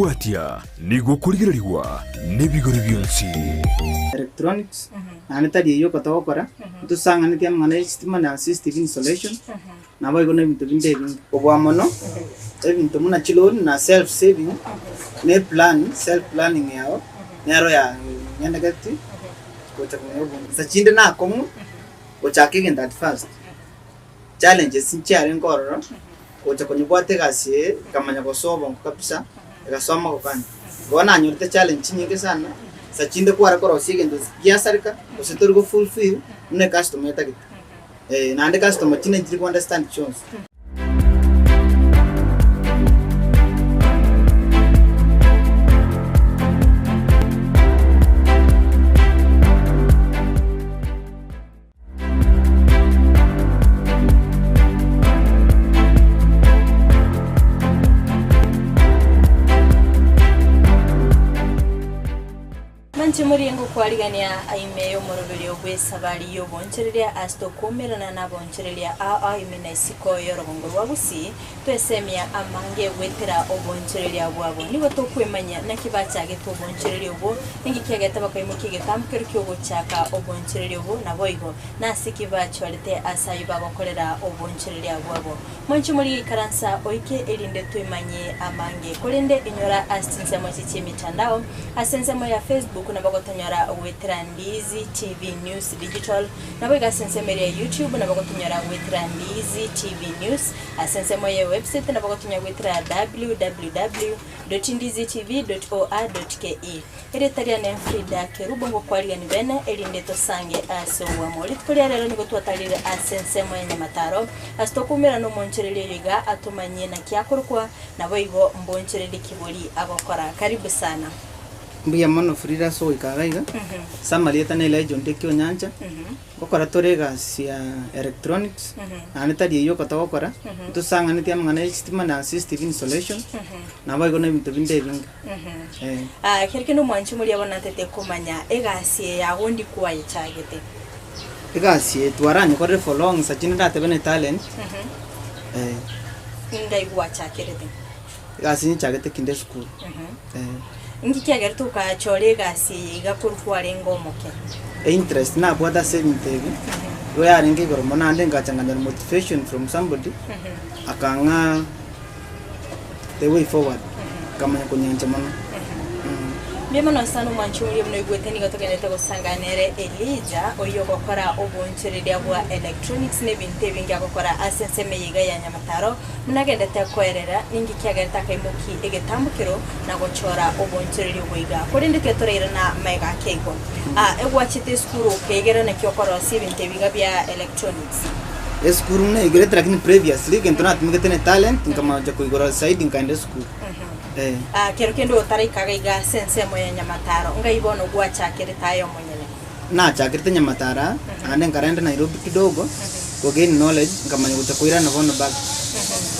Bwatia nigo okorigererigwa nebigori bionsi. Electronics, naende tari eyio oko togokora, ntosang'anetie amang'ana ya estima na CCTV installation, naboigo na ebinto binde ebinge. Kobua mono, ebinto buna chiloan na self saving, na eplan, self planning yao, nero ya ng'endegeti gocha kong'ea obonge. Nsa chinde nakong'u gochaka egento at first, challenges nchiarenge ororo. Gocha konyebwata egasi eye nkamanya gosoa obongo kabisa, egasoa amagoko ane. Igo nanyorete challenge chinyinge sana, nsa chinde kware korosia egento giasareka, gose tori go fulfill buna ecustomer etagete. Eh, naende customer chinde nchiri go understand chionsi. Manche morie ngokwarigania ime y'omoroberio bw'esabari y'obonchoreria ase tokwaumerana nabonchoreria ao ao ime na isiko y'orogongo rwa Gusii, twesemia amange goetera obonchoreria bwabo. Nigo tokwemanyia naki bachagete obonchoreria obwo, ninki kiagete bakaimokia egetambo keria ki'ogochaka obonchoreria obwo, naboigo nase ki bachorete ase ayio bagokorera obonchoreria bwabo. Mwanche morie ikaransa oike erinde twemanyie amange. Korende inyora ase chinsemo echi chi'emitandao, ase ensemo ya Facebook nabo gotonyora goetera Ndizi TV News Digital, naboigo ase ensemo eria ya YouTube nabo gotonyora goetera Ndizi TV News, Ase ensemo ye website nabo gotonya goetera www.ndizitv.or.ke. Erieta riane Frida Kerubo ngokwarigani bene erinde tosange ase obwamo. Rituko ria rero nigo twatarire ase ensemo ya Nyamataro ase tokoumerana omonchereria oyo iga atomanyie naki akorokwa naboigo mbonchererie kibori agokora. Karibu sana. Mbuya mono Frida ase ogoika iga iga, ase amarieta na Elijah Ondieki Onyancha. Ngokora tore egasi ya electronics, naende tari eyio oko togokora, ntosang'anetie amang'ana ya estima na CCTV installation, naboigo na ebinto binde ebinge, eh. Ah, ekero kende omwanchi omoria bono natete komanya egasi eye yago ndi kwayechagete. Egasi eye twaranyekorire for long nsa chinde ndatebe ne talent, eh. Ngai gwachakerete. Egasi nchagete kinde esukuru, eh. Inki kiagerete okachora egasi eye iga korwa kwarenge omoke? Einterest nabwate ase ebinto ebi, igo yarenge igoro mono naende ngacha nkanyora motivation from somebody, akang'a the way forward, nkamanya konyancha mono. Mbuya mono sana omwanchi oria buna oigwete nigo togenderete gosanga nere Elijah oyio ogokora obonchoreria bwa electronics na ebinto ebinge agokora ase ensemo eye iga ya Nyamataro buna agendete koerera ninki kiagerete akaimoki egetambokero na gochora obonchoreria obo iga. Korende tiga torairana magega ake igo. Ah, egwachete esukuru okaigera naki okorosia ebinto ebi iga bia electronics. Esukuru naigerete lakini previously egento natumegete ne talent nkamanya koigora zaidi nkaenda esukuru. Eh. Ah, kero kende otaraika iga iga ase ensemo ya Nyamataro, ngai bono gwachakerete aye omonyene? Nachakerete Nyamataro aa, naende nkarenda Nairobi kidogo, go gain knowledge, nkamanya gocha koirana bono back.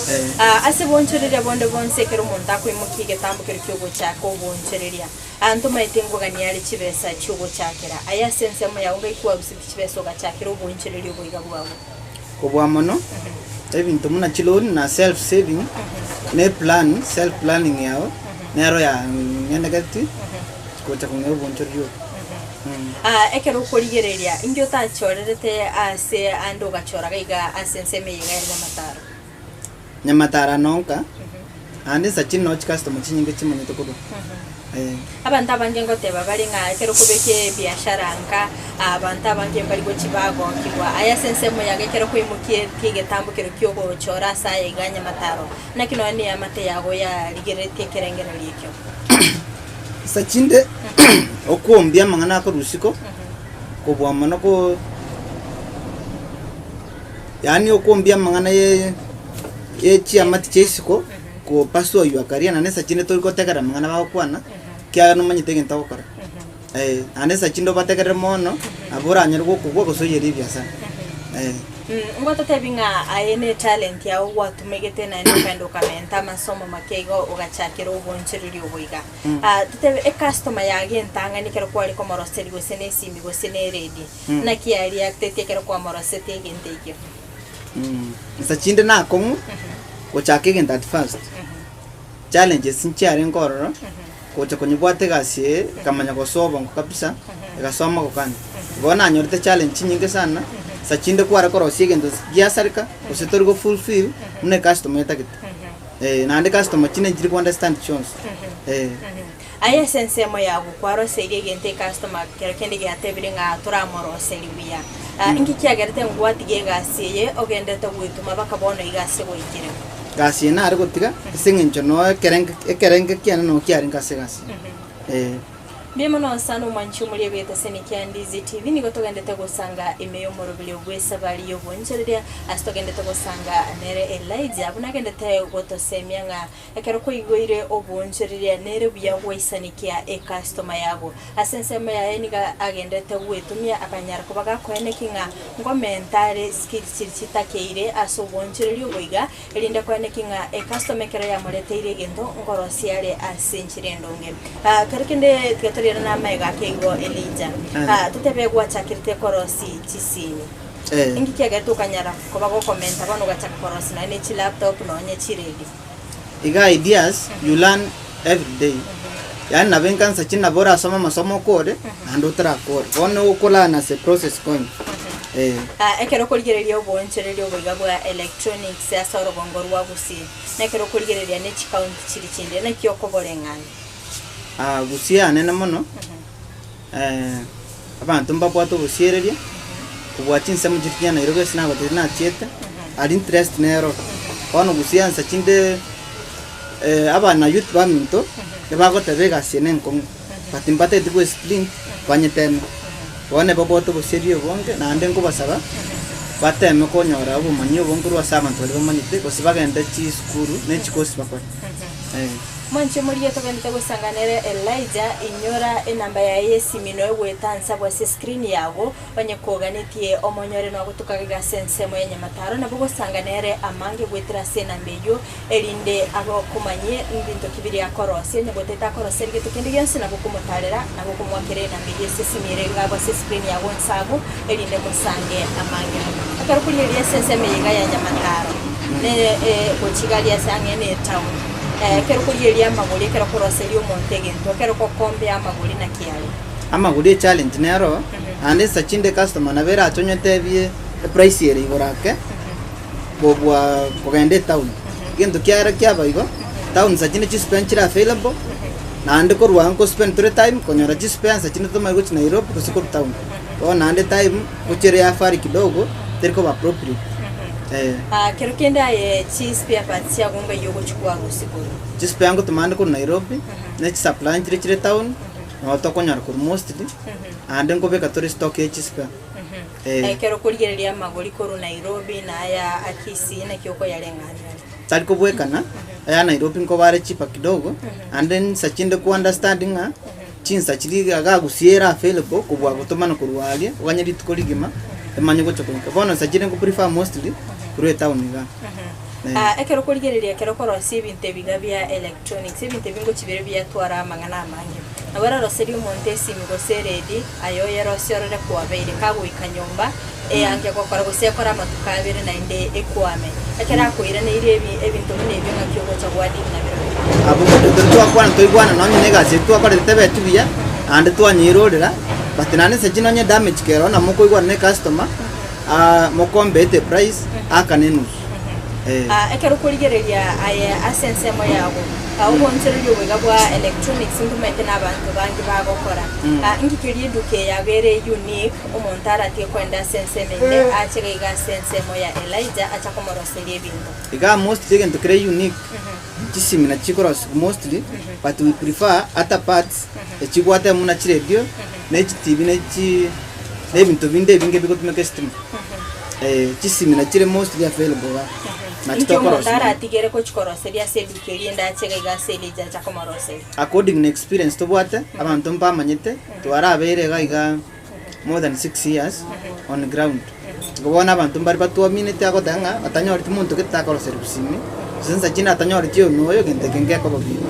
Eh. Ah, ase boonchoreria bonde bonsi ekero omonto akoimokia egetambo keria ki'ogochaka oboonchoreria, ah, ntomaete ngogania are chibesa chi'ogochakera. Aye ase ensemo yao ngai kwaruseti chibesa ogachakera oboonchoreria oboiga bwao? Kobua mono, ebinto buna chiloan na self saving, na eplan, self planning yao, nero ya ng'endegeti gocha kong'ea oboonchoreria obo. Ah, ekero okorigereria, inki otachorerete ase ande ogachora iga iga ase ensemo eye iga ya Nyamataro? Nyamataro nonka, naende insa chinde noo chicustomer chinyinge chimanyete korwa. Eh. Abanto abange ngoteba bare ng'a ekero okobeka ebiashara nka, abanto abange mbari gochia bagokigwa. Aye ase ensemo yago ekero kwaimokieti egetambo keria kiogochora ase aya iga Nyamataro, naki nonya na eamate yago yarigereretie ekerengererio ekio? Insa chinde okwombia amang'ana akorwa isiko, kobua mono ko yaani okwombia amang'ana ye ye chiamate chia isiko, ko pursue your career naende insa chinde tori gotegerera amang'ana bagokwana, ekiagera nomanyete egento ogokora. Eh, naende insa chinde obategerere mono, nabo oranyare gokogwa gose oyerie ebiasara, eh. Ngototebi ng'a aye ne etalent yao gwatumegete naende okaenda okamenta amasomo make igo ogachakera obonchoreria obo iga. Ah, totebe ecustomer yago entang'ani ekero kware komoroseria gose ne esimi gose ne eredio, naki yareacteti ekero kwamorosetie egento ekio? Insa chinde nakong'u gochaka egento at first. Challenges nchiarenge ororo, gocha konyebwata egasi eye, ekamanya gosoa obongo kabisa, egasoa amagoko ane. Igo nanyorete challenge chinyinge sana, nsa chinde kware korosia egento giasareka, gose tori go fulfill buna ecustomer etagete. Eh, naende customer chinde nchiri go understand chionsi, eh. Aye ase ensemo yago kwaroseirie egento ecustomer kero kende giatebire ng'a toramoroserie buya. Inki kiagerete ngwatiga egasi eye ogenderete goetuma baka bono iga ase goikire? Gasi eye nare gotiga ase eng'encho noo ekerenge ekerenge kiane noo kiarenge ase egasi eye eh. Mbuya mono sana omwanchi omoria bw'egeteseni kia Ndizi TV, nigo togendete gosanga ime y'omoroberio bw'esabari y'obonchoreria ase togendete gosanga nere Elijah buna agendete gotosemia ng'a Ekero kwaigweire oboonchoreria nere buya gwaisanikia ekastoma yago. Ase ensemo yaye nigo agenderete gwetomia akanyara koba gakoeneki ng'a ngomenta are skills chiria chitakeire ase oboonchoreria obo iga, erinde koeneki ng'a ekastoma ekero yamoreteire egento nkorosia are ase enchera endonge. Kero kende tiga toriere namaega ake igo Elijah, totebe gwachakerete korosia chisimi. Inki kiagerete okanyara koba gokomenta bono ogachaka korosia nonya ne chilaptop nonya chiredio? Iga ideas you learn every day yaani nabo enkansa chi nabo orasome amasomo okore naende otarakore bono okolearn as a process going eh. Ah, ekero okorigereria oboonchoreria oboiga bwa electronics ase orogongo rwa Gusii, na ekero okorigereria ne chikaunti chiria chinde, naki okoboreng'ana? Ah, Gusii anene mono. Abanto mbabwate obosiereria kobua chinsemo chiria chia Nairobi ase nagotebirie nachiete, aria interest nero. Bono gusii ansa chinde abana youth baminto, ebagoteba egasi eye nenkong'u, but mbatagete go explain banyeteme. Bono ebabwate obosiereria obonge naende nkobasaba, bateme konyora obomanyi obonge korwa ase abanto baria bamanyete, gose bagende chisukuru ne chikosi bakore. Mwanche moria togenderete gosanga nere Elijah, inyora enamba yaye y'esimi noe goeta nsabu ase escreen yago, onye koganetie omonyore nogotuka iga ase ensemo ya nyamataro nabo gosanga nere amange goetera ase enamba eyio erinde agokomanyie mbinto ki biria akorosia, onye gotete akoroserie gento kende gionsi nabo okomotarera nabo okomoakera enamba eyio ase esimi ere iga abwo ase escreen yago nsabu erinde mosange amange mono. Ekero korigereria ase ensemo eye iga ya nyamataro nere gochigaria ase ang'e ne etown. Ekero okorigereria amagori, ekero okoroseria omonto egento, ekero ogokombea amagori naki are? Amagori echallenge nero, naende nsa chinde customer nabo erache onyetebie eprice ere igoro ake, kobua kogenda etown. Egento kiare kiaba igo, town nsa chinde chispare nchire available, naende korwa ang'e nkospend tore time konyora chispare nsa chinde totomanye gochia Nairobi gose korwa town. Bono naende time gochia ere afari kidogo, teri koba appropriate. Eh. Ah, kero kende aye chi spare parts chiago ngai ogochi kwarusia korwa? Chispare ngotoma ande korwa Nairobi, ne chisupply nchire chire town, nabo tokonyora korwa mostly, naende nkobeka tore stock ye chispare. Eh. Ekero okorigereria amagori korwa Nairobi na aya a Kisii naki okoyareng'aneria? Tari kobwekana, aya Nairobi nkoba are cheaper kidogo, naende nsa chinde ko understand ng'a chinsa chiria iga gagusia ere available kobua gotomana korwa aria, oganye rituko rigima, emanye gocha koika. Bono nsa chinde nko prefer mostly, korwa etown igaa. Eh. Ah, ekero okorigereria ekero okorosia ebinto ebi iga bia electronics, ebinto ebi ngochi bire biatwara amang'ana amange. Nabo oraroserie omonto esimi gose eredi, aye oyerosie orore kwabeire, kagoika nyomba, eange gokora gose ekore amatuko abere naende ekwame. Ekero akoiraneirie ebi ebinto buna ebio ng'aki ogocha gwadeal nabirobio. Abwo ekero twakwana toigwana nonye na egasi eye twakorete tebeti buya, naende twanyeirorera, but naende inse chinde onye damage kero nabo mokoigwana na ecustomer, mokombete eprice, aakane enusu. Eh. Ah, ekero okorigereria aye ase ensemo yago, ah, oboonchoreria obo iga bwa electronics ntomaete na abanto bange bagokora. Ah, inki keria eduka eye yago ere unique, omonto aratige koenda ase ensemo ende, ache iga iga ase ensemo ya Elijah acha komoroseria ebinto. Igaa mostly egento kere unique, chisimi nachi chikorosiwa mostly, but we prefer other parts echibwate buna chiredio, na echitibi na echi na ebinto binde ebinge bigotumeka esitima. Eh, chisimi nachi chire mostly available igaa, nachi Inki omonto tokorosia mono. aratigere gochikoroseria ase eduka eria ende ache iga iga ase Elijah acha komoroseria? According na experience tobwate, abanto mbamanyete, twarabeire iga igaa more than 6 years on ground. Igo bono abanto mbare batwamineti agoteba ng'a atanyoreti monto gete takoroseria busimi, gose nsa chinde atanyoreti oyo na oyo egento eke ngekoba buya.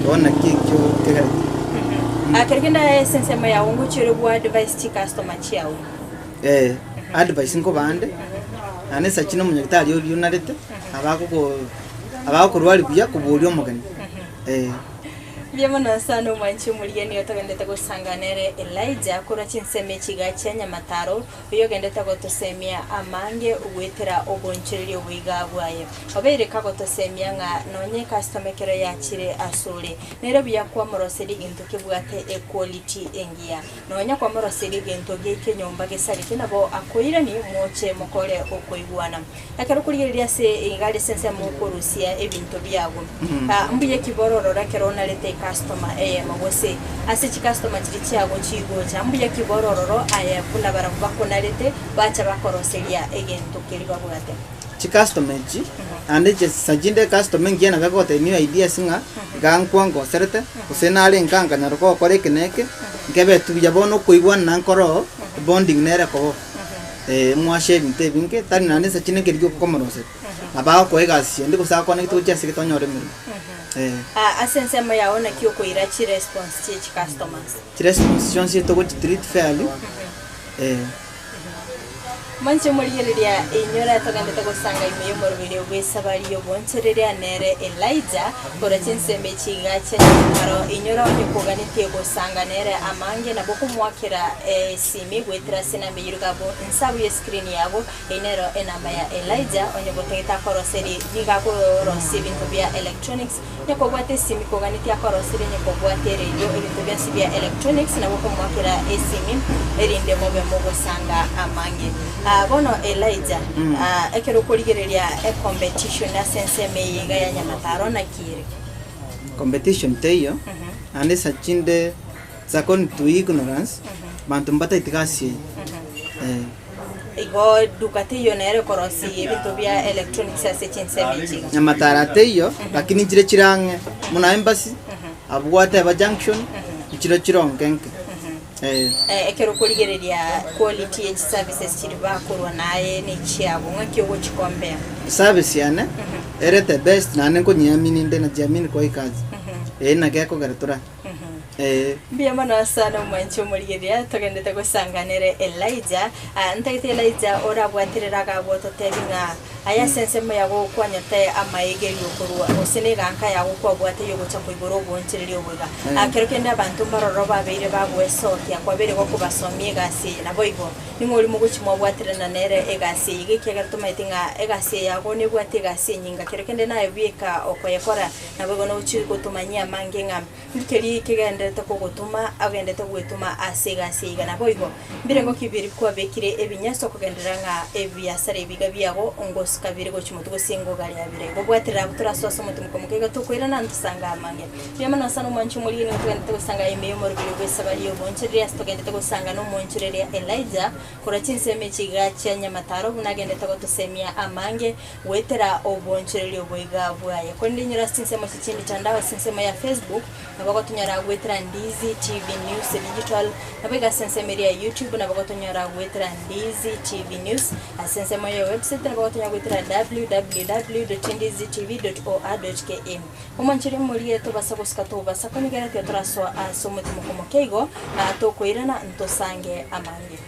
Bono naki ekio kegerete. Ah, kero kende aye ase ensemo yago ngochiere gwa advise chicustomer chiago. Eh, advice nkobande, naende nsa chinde omonyagitari oria onarete, abagoko abagokorwaria buya kobua oria omogeni. Eh. Mbuya mono sana omwanchi omorigeni otogendete gosanga nere Elijah korwa chinsemo echiga chia Nyamataro, oyogendete gotosemia amange goetera obonchoreria oboiga bwaye. Obeire kagotosemia ng'a nonye ecustom ekero yachire asore, nere buya kwamoroseria egento kebwate equality engiya. Nonya kwamoroseria egento giaike enyomba gesareke nabo akoiranie moche mokore okoigwana. Ekero okorigereria ase iga ase ensemo okorusia ebinto biago, mbuya ki borororo ekero onarete ecustomer eyemo gose ase chicustomer chiria chiago chigocha, mbuya ki borororo aye buna barabwo bakonarete bacha bakoroseria egento keria babwate? Chicustomer echi, naende echi chinsa chinde ecustomer engiya nabo egotebia new ideas ng'a iga nkwangoserete, gose nare nka nkanyara gokora eke na eke, nkebetwe buya bono okoigwana nkoroo, ebonding nere ekoba. Mwashe ebinto ebinge, tari naende inse chinde nkeri gioka okomoroseria, nabo agokoa egasi ende gose agokwane gete gochia ase gete onyore emeremo. Ase ensemo yao naki okoira chiresponse chie chicustomers? Chiresponse chionsi togochitreat fairly. Mwanche morigereria inyore togendete gosanga ime y'omoroberi bw'esabari y'obonchoreria nere Elijah, korwa chinsemo echi iga chia Nyamataro, inyore onye koganetie gosanga nere amange nabo okomoakera esimi goetera ase enamba eyio rigabo nsabu y'escreen yago, eyio nero enamba ya Elijah, onye gotagete akoroserie nigo akorosia ebinto bia electronics, onye kobwate esimi koganetie akoroserie onye kobwate eredio ebinto bionsi bia electronics nabo okomoakera esimi erinde mobe mogosanga amange. Bono Elijah, ekero okorigereria ecompetition ase ensemo eye iga ya Nyamataro naki ere? Competition teiyo, naende ase chinde it's according to ignorance, banto mbataeti gasi eye. Eh. Igo duka teiyo nere ekorosia ebinto bia electronics ase chinsemo echi iga. Nyamataro teiyo, lakini nchire chire ang'e, buna embassy, abwo gwateba junction, nchire chironge nke. Eh. Ekero okorigereria quality ye chiservices chiria bakorwa naye nechiabo, ng'aki ogochicompare? Service yane ere the best naende nkonyiamini inde najiamini kwa hii kazi. Eh naki ekogera tora. Eh. Mbuya mono sana omwanchi omorigereria togendete gosanga nere Elijah. Ah, ntagete Elijah orabwaterere agabwo ototebi ng'a aya ase ensemo yago okwanyete amaegerio korwa gose na eganka yago kwabwate yogocha koigora obonchereria obo iga. Ah, kero kende abanto mbaroro babeire bagwesokia kwabeire gokobasomia egasi eye naboigo ning'o oria mogochi mwabwaterana nere egasi eye iga ekiagera tomaete ng'a egasi eye yago nebwate egasi enyinga kero kende naye bweka okoyekora Naboigo nogochia gotomanyia amange ng'a nkeria kegendererete kogotoma, agenderete gwetoma ase egasi eye iga. Naboigo, mbirengo ki biria kwabekire ebinyansa okogenderera ng'a ebiasara ebi iga biago ngosuka bire gochia motwe gose ngogaria bire. Gobwaterera abwo torasoe ase omotimoko moke iga tokoirana ntosange amange. Mbuya mono sana omwanchi omoriri nigo togenderete gosanga ime y'omoroberi bw'esabari y'obonchoreria ase togenderete gosanga nomoonchoreria Elijah korwa chinsemo echi iga chia Nyamataro buna agenderete gotosemia amange Goetera obonchoreria oboiga bwaye. Korende inyore ase chinsemo echi chi'emitandao ase ensemo ya Facebook, nabo gotonyora goetera Ndizi TV News Digital, nabo iga ase ensemo eria ya YouTube nabo gotonyora goetera Ndizi TV News, ase ensemo ya website nabo gotonyora goetera www.ndizitv.or.ke. Omonchoreria omoria tobasa gosuka tobasa konyegera tiga torasoa ase omotimoko moke igo, tokoirana ntosange amange.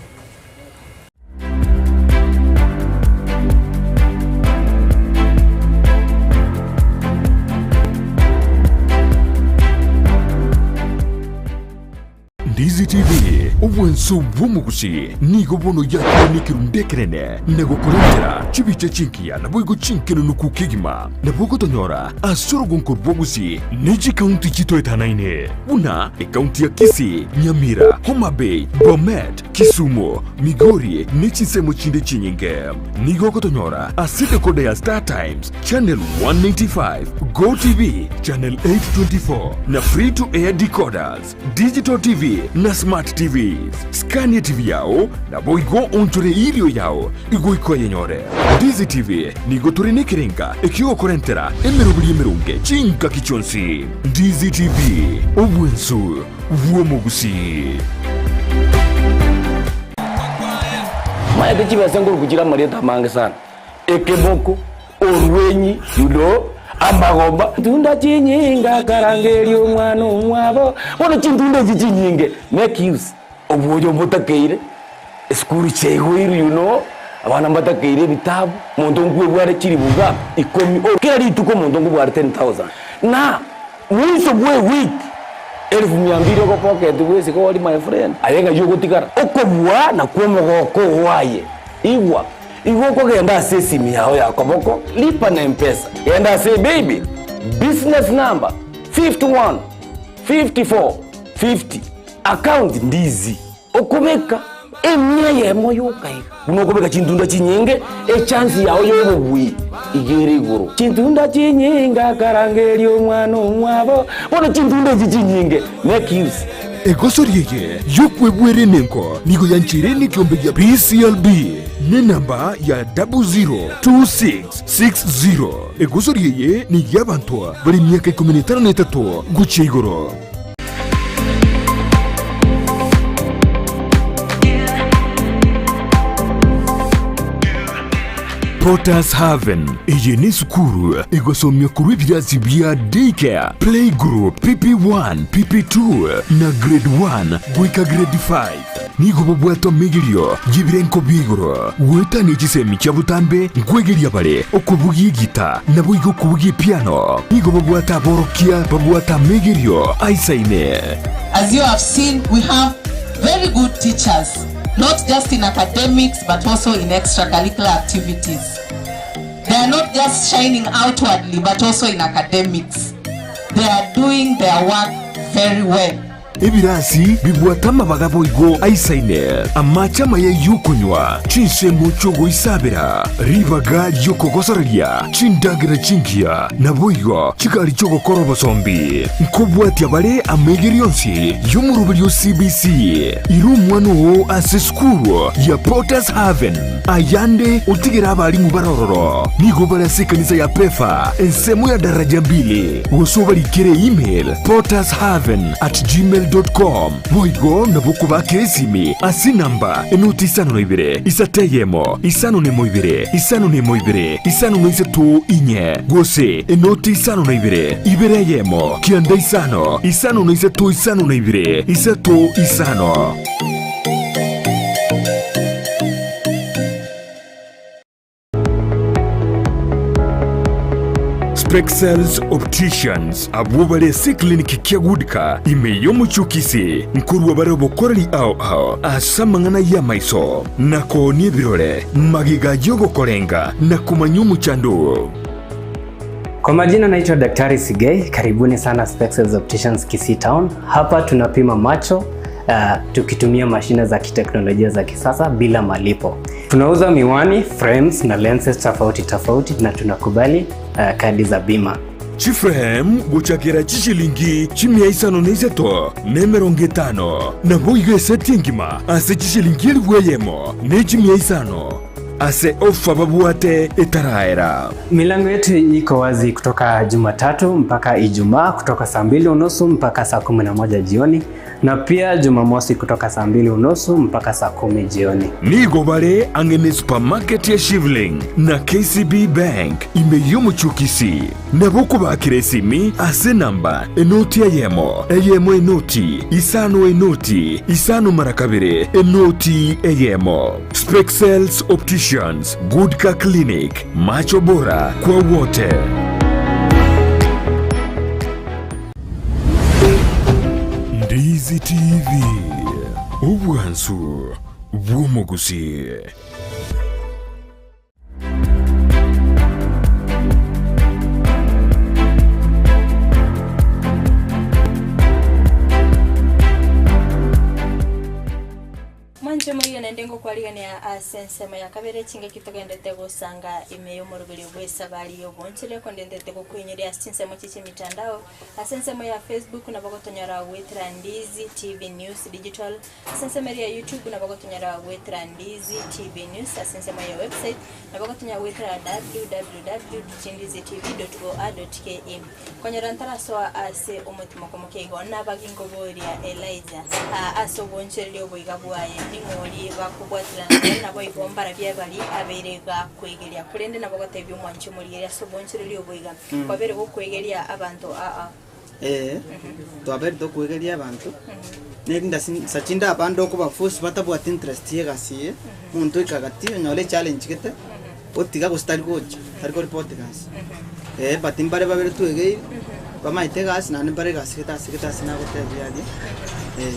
Ndizi TV, obwanso bw'omogusi, nigo bono yakire nekerundu ekenene na gokorentera chibicha chingiya naboigo chinkenenuku kegima. Nabo ogotonyora ase orogonko rw'ogusi ne chikaunti chitoetanaine buna ekaunti ya Kisii, Nyamira, Homa Bay, Bomet, Kisumu, Migori ne chinsemo chinde chinyinge. Nigo ogotonyora ase decoder ya Star Times, channel 195, Go TV, channel 824 na free to air decoders, digital TV na smart TVs. Scan TV yao naboigo onchore irio yao igoika oyenyore. Ndizi TV nigo tore nekerenga ekiogokorentera emeroberi emeronge chingaki chionsi. Ndizi TV, obwensu bw'omogusii. Maete chibesa nkoruku chire amarieta amange sana, ekeboko, orwenyi, you know, amagomba. Tunda chinyinge akarangeria omwana omwabo, bono chintunda echi chinyinge, make use obwoyo mbotakeire, esukuru chiaigoirwe you know, abana mbatakeire ebitabu, omonto nkwebware chilifu ngapi? Ikomi, kera rituko omonto nkobware 10,000 na. Mwiso bwe ewiki elfu mia mbili ogopocket bwesike ori my friend, aye ng'ai ogotigara? Okobua nakwo omogoko oo aye. Igwa, igo okogenda ase esimi yao ya koboko, lipa na mpesa, genda ase ebaybill, business number 51 54 50, account ndizi. Okobeka emia eyemo yoka iga, buna okobeka chintunda chinyinge, echansi yao y'obobui iga ere igoro. Chintunda chinyinge akarangeria omwana omwabo, bono chintunda echi chinyinge make use. Egosori eye y'okwebwera emengo nigo yancheire nekiombe gia PCLB nenamba ya 002660. Egosori eye ney'abanto bare emiaka ikomi na etano na etato gochia igoro. Potter's Haven. Eye nesukuru egosomia korwa ebirasi bia Daycare, Playgroup, PP1, PP2 na Grade 1 goika Grade 5. Nigo bobwate omegerio y'ebirenko bia igoro, goetania chisemi chia botambe nkwegeria bare okobugia egita naboigo okobugia epiano. Nigo babwate aborokia babwate amegerio aisaine. As you have seen, we have very good teachers, not just in academics but also in extracurricular activities. They are not just shining outwardly but also in academics. They are doing their work very well. Ebirasi bibwate amabaga boigo aisaine, amache amaya y'okonywa, chinsemo chi'ogoisabera, ribaga ri'okogosoreria, chindagera chingiya, naboigo chigari chi'ogokora obosombi. Nkobwatia bare amaigerio onsi y'omoroberio o CBC. Ira omwana oo ase esukuru ya Potter's Haven. Ayande otigere abalimu bare ororo. Nigo bare ase ekanisa ya Pefa, ensemo ya daraja mbili, gose obarikere email pottershaven at gmail dot com. Boigo nabo okobakera esimi ase enamba enoti isano na ibere, isato eyemo, isano na emo ibere, isano na emo ibere, isano na isato inye, gose enoti isano na ibere, ibere eyemo, kianda isano, isano na isato isano na ibere, isato isano. Spexels Opticians abwo bare ase eclinic kia Goodka ime y'omochie o Kisii nkorua bare obokoreri ao ao ase amang'ana y'amaiso na koonia ebirore magega y'ogokorenga na komanya omochando oo. Kwa majina naitwa Daktari Sigei, karibuni sana Spexels Opticians Kisii Town. Hapa tunapima macho tukitumia mashine za kiteknolojia za kisasa bila malipo. Tunauza miwani, frames na lenses tofauti tofauti na tunakubali kadi za bima. Chiframe gochakera chishilingi chimia isano na isato na emerongo etano, naboigo eseti engima ase chishilingi elifu eyemo ne chimia isano. Ase ofa babwate etaraera. Milango yetu iko wazi kutoka Jumatatu mpaka Ijumaa kutoka saa mbili unusu mpaka saa 11 jioni na pia Jumamosi kutoka saa mbili unusu mpaka saa 10 jioni. Nigo bare ang'e ne supermarket ya Shivling na KCB Bank ime y'omochie o Kisii. Nabo okobakera esimi ase enamba enoti eyemo, eyemo enoti, isano enoti, isano mara kabere, enoti eyemo. Spexels Opticians, Good Car Clinic, macho bora kwa wote. Ndizi TV, obwansu bw'omogusii. Mwanche moiyo naende ngokwarigania ase ensemo ya kabere chingaki togendete gosanga ime y'omoroberio bw'esabari y'obonchore kondentete gokoinyoria ase chinsemo chie chimitandao ase ensemo ya Facebook nabo gotonyora goetera Ndizi TV News Digital Ase ensemo eria ya YouTube nabo gotonyora goetera Ndizi TV News ase ensemo ya website nabo gotonyora goetera www.ndizitv.or.ke. Konyora ntarasoa ase omotimoko moke igo nabagi nkoboria Elijah aa ase obonchereria oboiga bwaye ning'o oria bakobwaterana nere naboigo mbarabwo abari abeire gakwegeria korende nabo gotebia omwanchi omorigereria ase obonchereria oboiga kwabeire gokwegeria abanto aa. Ee, twabeire tokwegeria abanto, na erinde ase nsa chinde abande okobaforce batabwati interest ya egasi eye, omonto oika gati onyore echallenge gete, otiga gose tari gocha, tari koripoti gasi. Ee, but mbare babere twegeire, Bamaete egasi naende mbare egasi gete ase gete ase nagotebia aria eh.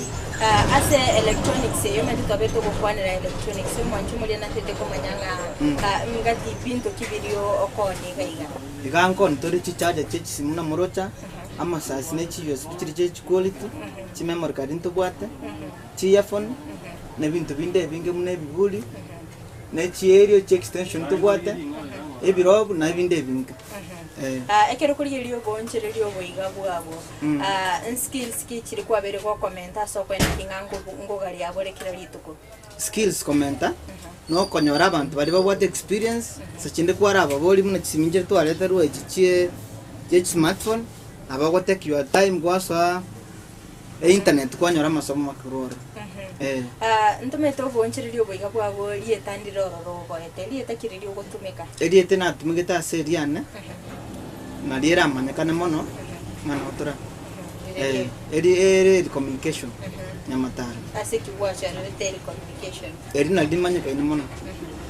Ase electronics eyio omanyete twabete togokwanera electronics, omwancho omoria natete komanya ng'a ngati binto ki biria okoonia iga iga. Iga nkoonia tore chicharger chie chisimu na morocha, amasasi ne chi USB chiria chie chiquality, chimemory card ntobwate, chi earphone, na ebinto binde ebinge buna ebiburi, ne chierio chie extension ntobwate, ebirobu na ebinde ebinge. Eh. Ekero okorigereria oboonchoreria oboiga bwabo, nskills ki chiri kwabeire gokomenta ase okoenda ki ng'a ngogaria abore kera rituko? Skills komenta, nokonyora abanto baria babwate experience, ase chinde kwarababori buna chisimi nchire twareterwe echi chie chie chismartphone, nabo ogo take your time gwasoa einternet kwanyora amasomo korwa ororo. Eh. Ntomete oboonchoreria oboiga bwabo rieta ndire ororo oboete, rieta ki riria ogotumeka? Erieta natumegete ase eriane, nario eramanyekane mono, ng'a notora. Eh, eri ere eri communication, Nyamataro. Ase ki gwachererete eri communication? Eri nario rimanyekaine mono.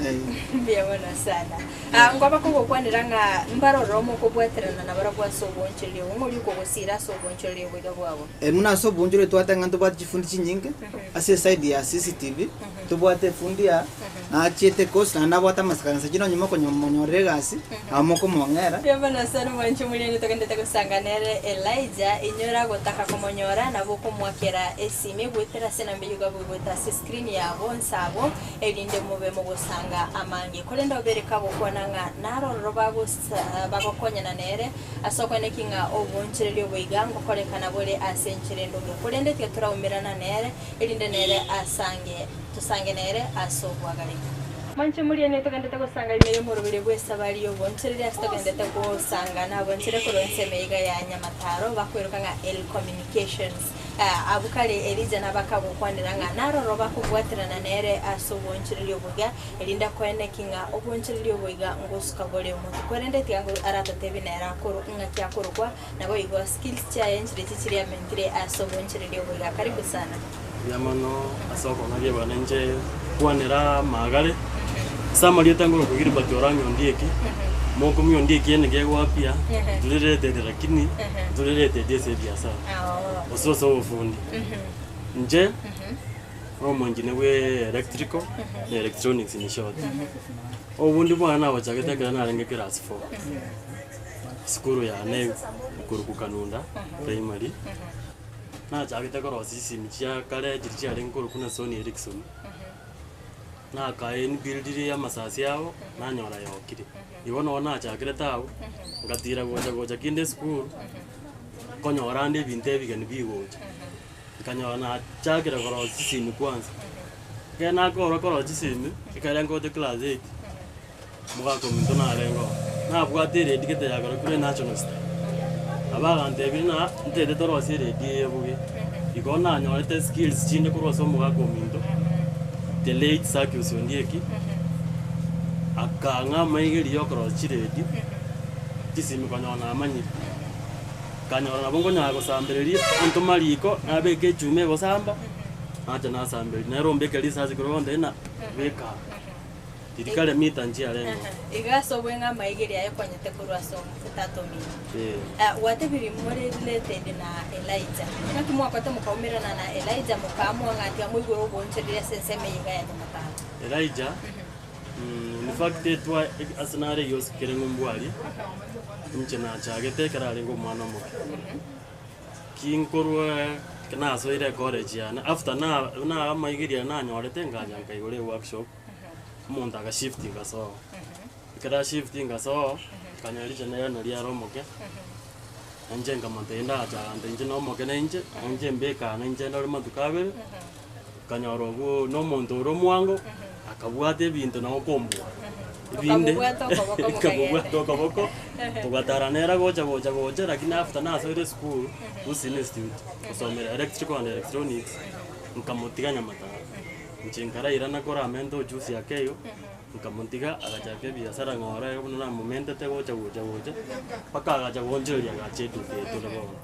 Eh. Mbuya mono sana. Ah, nkoba kogokwanera ng'a mbarororo mokobwaterana nabarabwo ase oboonchoreria obo, ng'oria okogosiira ase oboonchoreria oboiga bwabo. Eh, buna ase oboonchoreria twateba ng'a ntobwate chifundi chinyinge, ase eside ya CCTV, ntobwate efundi ya nachiete course naende nabwate amasakansa chire onye mokonyomonyorera egasi, nabo mokomong'era. Mbuya mono sana omwanchi omoriani togendete gosanga nere Elijah, inyora gotaka komonyora nabo okomoakera esimi goetera ase enamba eyio iga goeta ase screen yabo inse abwo erinde mobe mogosanga amange. Korende obere kagokwana ng'a naro ororo bagosa bagokonyana nere ase okoeneki ng'a oboonchoreria obo iga ngokorekana bore ase enchera endoge. Korende tiga toraumerana nere erinde nere asange tosange nere ase obwagareki. Mwanche morianie togendete gosanga ime y'omoroberio bw'esabari y'obonchoreria ase togendete gosanga nabonchore korwa ensemo eyeiga ya Nyamataro bakweroka ng'a El Communications. Abwo kare Elija nabakagokwanera ng'a naroro bakobwaterana nere ase obonchoreria oboiga, erinde akoeneki ng'a obonchoreria oboiga ngosuka bore omotu. Korende tiga aratotebie nere akoro ng'aki akorokwa, Naboigo skills chiaye nchirechi chiria amentire ase obonchoreria oboiga. Karibu sana. Mbuya mono ase okong'aria bwane inche kwanera amagare ase amarieta ngorokwa Gilbert Orange Ondieki, mokomi Ondieki ene kegoapia tore related lakini tore related ase ebiasara gose ase obofundi. Inche nomonchine bwe electrical na electronics in short. Obobundi bwane nabochagete ekero narenge class four. Esukuru yane ekorokwa Kanunda Primary, nachagete korosia chisimi chia kare chiria chiarenge korokwa na Sony Ericsson, nakaebuildire amasasi abo, nanyora yokire. Igo nabo nachakerete abwo, ngatira gocha gocha kinde esukuru, nkonyora ande ebinto ebigeni bigocha, nkanyora nachakire korosia chisimi kwanza. Ekero nakora korosia chisimi, ekere nkote class eight. Omogaka ominto narenge oo, nabwate eredi gete yakorokirwe enational star. Nabo agantebirie ng'a ntaete torosie eredi eye ebuge. Igo nanyorete skills chinde korwa ase omogaka ominto, the late Zaccheus Ondieki, akang'a amaiga ya okorosia chiredi, chisimi konyora namanyire. Nkanyora nabo nkonyara gosambereria, ontoma riko, nabeka echuma egosamba, nacha nasambereria, nere ombeke risasi korwa gontebia ng'a beka aa. Tirikare mita nchiarengeo. Iga ase obweng'e amaigeri aye kwanyete korwa ase tata omino. Ee. Gwatebirie more related na Elijah. Naki mwakwete mokaumerana na Elijah mokaamua ng'a tiga moigure oboonchoreria ase ensemo eye iga ya Nyamataro. Elijah, in fact etwa ase nare eyosikere ng'umbu aria, inche nachagete ekero arenge omwana omoke. Ki nkorwa nasoire ecollege yane after na na amaigeri aria nanyorete nkacha nkaigora eworkshop. Omonto agashift ngasoa, ekero ashift ngasoa, nkanyora richana riane nario riare omoke, na inche nkamotebia ndacha agantebia inche nomoke na inche, na inche mbeke aa na inche ndore matuko abere, nkanyora obwo na omonto ore omwango, akabwata ebinto nabo kombua, ebinde Okamobwata okoboko mokagenda. nkamobwata okoboko, togatara nere gocha gocha gocha lakini after nasoire esukuru, Gusii Institute, gosomera electrical and electronics, nkamotiga nyamataro. Inche nkarairana koramenta ochusi ake igo, nkamotiga agachaka ebiasara ng'a ore buna namomentete gocha gocha gocha, mpaka agacha gonchereria agacha eduka eye tore bono.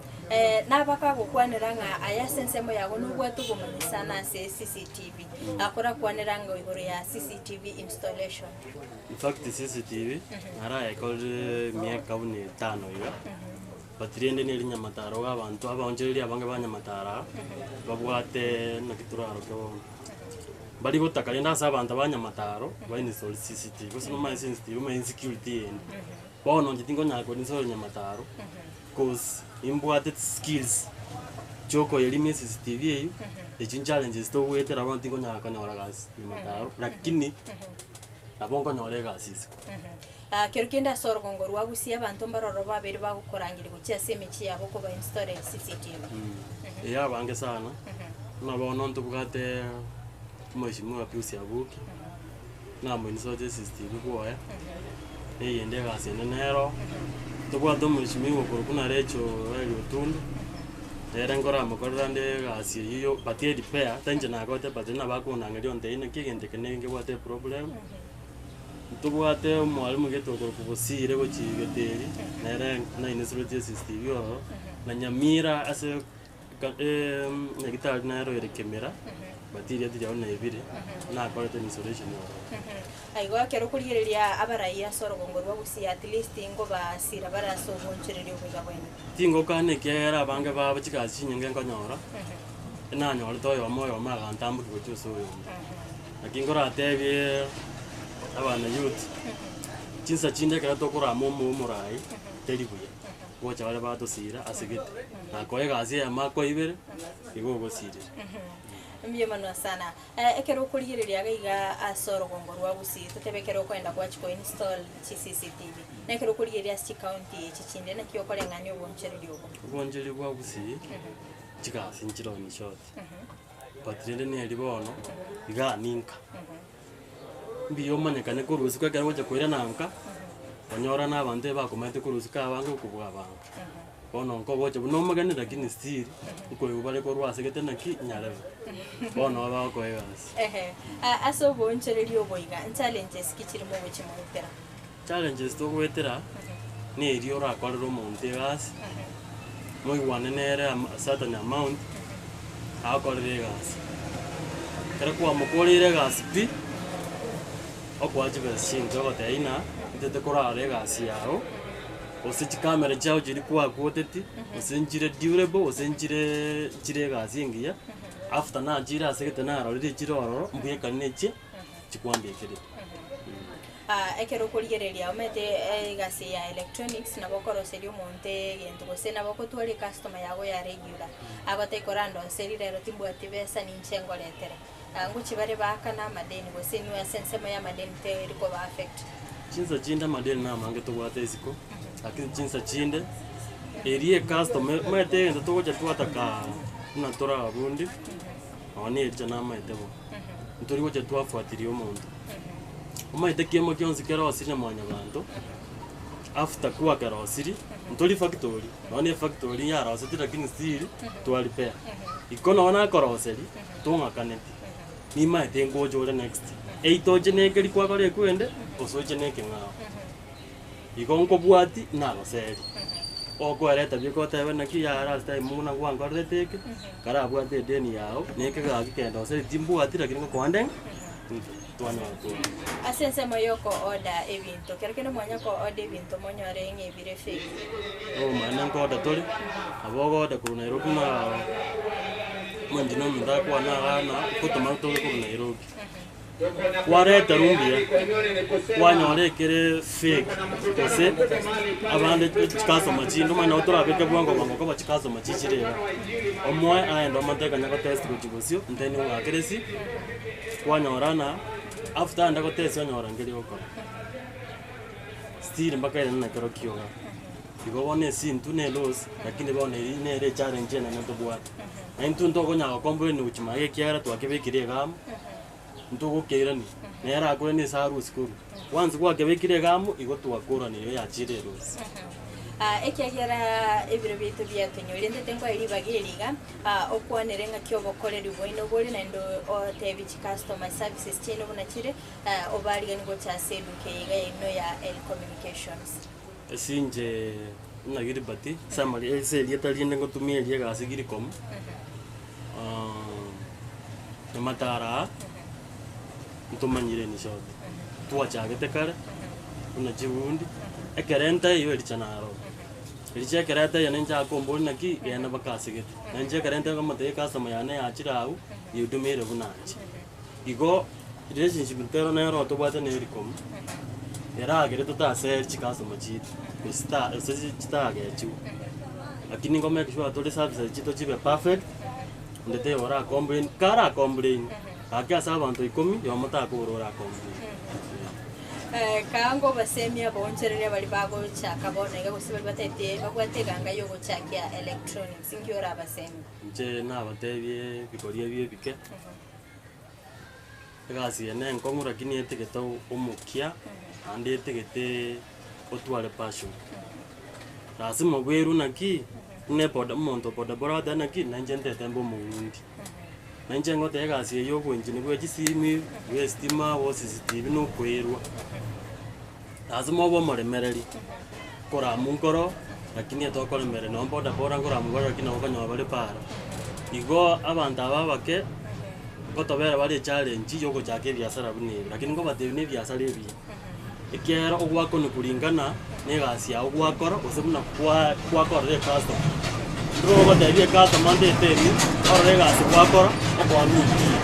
Nabakagokwanera ng'a aye ase ensemo yago nobwate obomanyi sana ase CCTV. Akorakwanera ng'a igoro ya CCTV installation. In fact CCTV narayekorire emiaka buna etano iga. But rende neri Nyamataro iga abanto abaonchoreria abange ba Nyamataro aa, babwate naki toraroke bono, mbari gotaka rende ase abanto ba Nyamataro, ba install CCTV, gose nomanye CCTV omanye insecurity eyende. Bono inche tinkonyara kori install Nyamataro, cause nimbwate skills chia okoyerima eCCTV eywo, echio challenges togoetera bono tinkonyara konyora gasi Nyamataro, lakini nabo nkonyora egasi isiko. Kero kende ase orogongo rwa Gusii abanto mbaroro babeire bagokorangeria gochia ase emechie yabo kobainstore CCTV. Ee abange sana, buna bono ntobwate omweshimiwa Pius Abuki, namoinstore CCTV bwoye, na eyende egasi ende nero, ntobwate omweshimiwa okorokwa buna Rachel Eli Otundu, nere nkoramokorera nde egasi eywo yo but erepair, tari inche nakorete but nabo akondang'eria ontebia naki egento eke nkebwate eproblem. Ntobwate omwalimu gete okorokwa Bosire gochia Geteri, nere nainisiretie CCTV ororo, na Nyamira ase ka- nyagetari nero ere Kemera, but erieta riabo naebire, nakorete installation ororo. Igo ekero okorigereria abarai ase orogongo rwa Gusii at least ngobasira bare ase obonchoreria oboiga bwaino. Tingokana ekiagera abange babo chigasi chinyinge nkonyora, enanyorete oyomo oyomo agantambokia gochia ase oyonde. Naki nkoratebie abana youth, chinsa chinde ekero tokorama omo omorai, teri buya, gocha bare batosira ase gete, nakoa egasi eyemo akoibere, igo ogosirire. Mbuya mono sana. Ekero okorigereria iga iga ase orogongo rwa Gusii, totebe ekero okoenda gwachia ko install chi CCTV, na ekero okorigereria ase chicounty echi chinde, naki okoreng'ania obonchereri obo? Obonchereri bwa Gusii, chigasi nchire in short. But rende neri bono, igaa ninka. Mbuya omanyekane korwa isiko ekero ogocha koirana nka, onyora na abanto ebakomaete korwa isiko abange okobua abange. Bono nkogocha buna omogeni lakini still, nkoigwa bare korwa ase gete naki nyarebe. Bono bagokoa egasi. Ehe, ase oboonchoreria obo iga, nchallenges ki chiri mogochia mogoetera? Challenges togoetera, neria orakorere omonto egasi, moigwane nere ama certain amount, agokorere egasi. Ekero kwamokoreire egasi pi, okoa chibesa chinke ogotebia ng'a ntete korara egasi yago, gose chikamera chiago chiria kwakwoteti, gose nchire durable, gose nchireee nchire egasi engiya, after nachire ase gete narorire echire ororo, mbwekane na echie chikwambekerete. Ekero okorigereria omanyete egasi ya electronics nabo okoroseria omonto egento gose nabo okotwara ecustomer yago ya regular, agotebia korandoseri rero timbwati besa ninche ngoretere. Ngochia bare baakane amadeni gose inwe ase ensemo ya amadeni teri koba affect. Chinsa chinde amadeni namange tobwate isiko, lakini chinsa chinde, eria ecustomer omanyete egento togocha twataka buna tore ababundi, nonye na ericha namaete bo, ntori gocha twafuatiria omonto. Omanyete kiamo kionsi kerosirie na mwanyabanto, after kwakerosirie, ntori factory, nonye na efactory yarosetie lakini still twarepea. Iko nonye nakoroseria, tong'akaneti, nimaete ngocha ore next, either oche na ekeri kwakora ekwende, gose oche na ekeng'ao. Igo nkobwati nagoseria, okoereta bieka otebe naki yaya last time buna gwankorerete eke, karabwate edeni yago, na ekegaki kende gose timbwati lakini ngokoa nde ng'a twanyora twana. Ase ensemo ya oko-order ebinto, kero kende mwanya ko-order ebinto monyore ng'a ebire fake. Obomaene nko-order tore, nabo ogo-order korwa Nairobi buna omonto ominto akwane igaa ng'a nkotoma tore korwa Nairobi. Kwareterwa mbuya, kwanyora ekere fake gose abande chikasoma chinde omanye nabo torabeke bwango bwango koba chikasoma chichire iga. Omoe aende omonto ekanya gotest gochia bosio then ong'akere esi, kwanyora ng'a after aende gotest onyora nkeri gokora. Still mpaka ere nekero kioga. Igo bono esinto ne eloss lakini bono eri nere echallenge enene tobwate. Na intwe ntokonyara gocomplain gochia magega ekiagera twakebekire egamo, ntogokeirania, nere akore na ase arusie korwa. Once gwakebekire egamo, igo twakoranire igo yachire eloss. Ekiagera ebiro biaito biatonyorire, ntete nkoe ribaga eri iga, okwanere ng'aki obokoreri bwaino bore naende otebie chicustomer services chiaino buna chire, obariganie gocha ase eduka eye iga yaino ya L Communications. Ase inche buna Gilbert, ase amari ase erieta rinde ngotumia eria egasi Gilcom, amatara aa, ntomanyire in short. Twachagete kare, buna chibundi, ekero entaiyo ericha naro. Erio chiekero etaiyo ninche akombori naki, genda mpaka ase gete. Na inche ekero nte nkomotebia ecustomer yane yachire abwo, yehudumiire buna inche. Igo, relationship ntero nero tobwate na Ericom, eragere totaseri chicustomer chiito, gose ta gose chitagechiwe. Lakini nigo make sure tore services chiito chibe perfect, onde taiyo ora complain, kara complain, gaki ase abanto ikomi, oyomo takobora ora complain. Eh, kaa ngobasemia abaonchoreria baria bagochaka bono iga gose baria bataete babwate eganga yogochakia electronics, inki orabasemie? Inche nabatebie ebikori ebi ebike, egasi eye nenkong'u lakini etigete omokia, naende etigete otware passion. Lasima obwerwe naki, buna eboda omonto bodaboda agoteba naki, nainche ntete mbe omoundi. Na inche ngoteba egasi eye ya obwenchini bwe chisimi, bwa estima, bwa cctv na okoerwa. Lasima obe omoremereri, koramwa nkoro, lakini etokoremereria nonye bodaboda nkoramwa bare lakini nabo okonyora bare para. Igo abanto aba abake, ngotobera bare echallenge ya ogochaka ebiasara buna ebi, lakini nkobatebia na ebiasara ebiya, ekiagera ogwakoni kulingana na egasi yago gwakora gose buna kwa kwakorera ecustomer. Ndire ogotebia ecustomer ndete emi, orore egasi gwakora, okoaminia.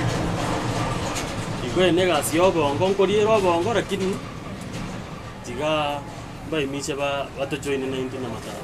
Igo eye na egasi ya obongo nkoriere obongo lakini tiga mbaimishe ba batojoine naintwe nyamataro.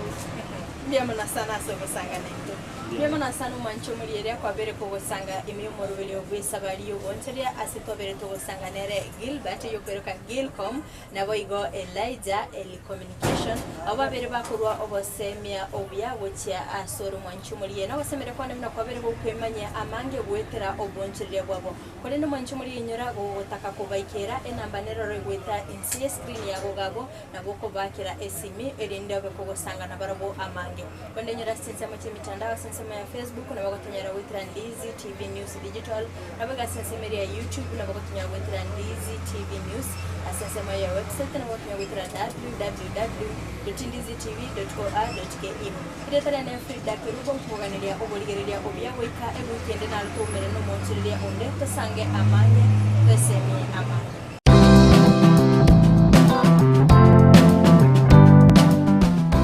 Mbuya mono sana ase ogosanga naintwe. Mbuya mono sana omwanche omorieria kwabere kogosanga ime y'omoroberio bw'esabari y'ogoonchoria ase twabere togosanga nere Gilbert oyokweroka Gilcom Naboigo Elijah, Eli Communication, abwo babere bakorua obosemia obuya gochia asore omwanchi omorigia. Na ogosemeria kwane buna kwabere gokwemanyia amange goetera obonchoreria bwabo. Korende omwanchi omorigia inyora gogotaka kobaikera enamba neroro egoeta inse ye screen yago gabo nabo okobakera esimi erinde obe kogosanga nabarabwo amange. Korende inyora ase chinsemo chi'emitandao ase ensemo ya Facebook nabo ogotonyora goetera Ndizi TV News Digital Nabo iga ase ensemo eria ya YouTube nabo gotonyara goetera Ndizi TV News, ase ensemo ya website nabo gotonyara goetera www.ndizitv.or.ke. Erieta riane Frida Kerubo nkoganeria oborigereria obuya goika ewiki ende naro toumere nomoonchoreria onde tosange amange.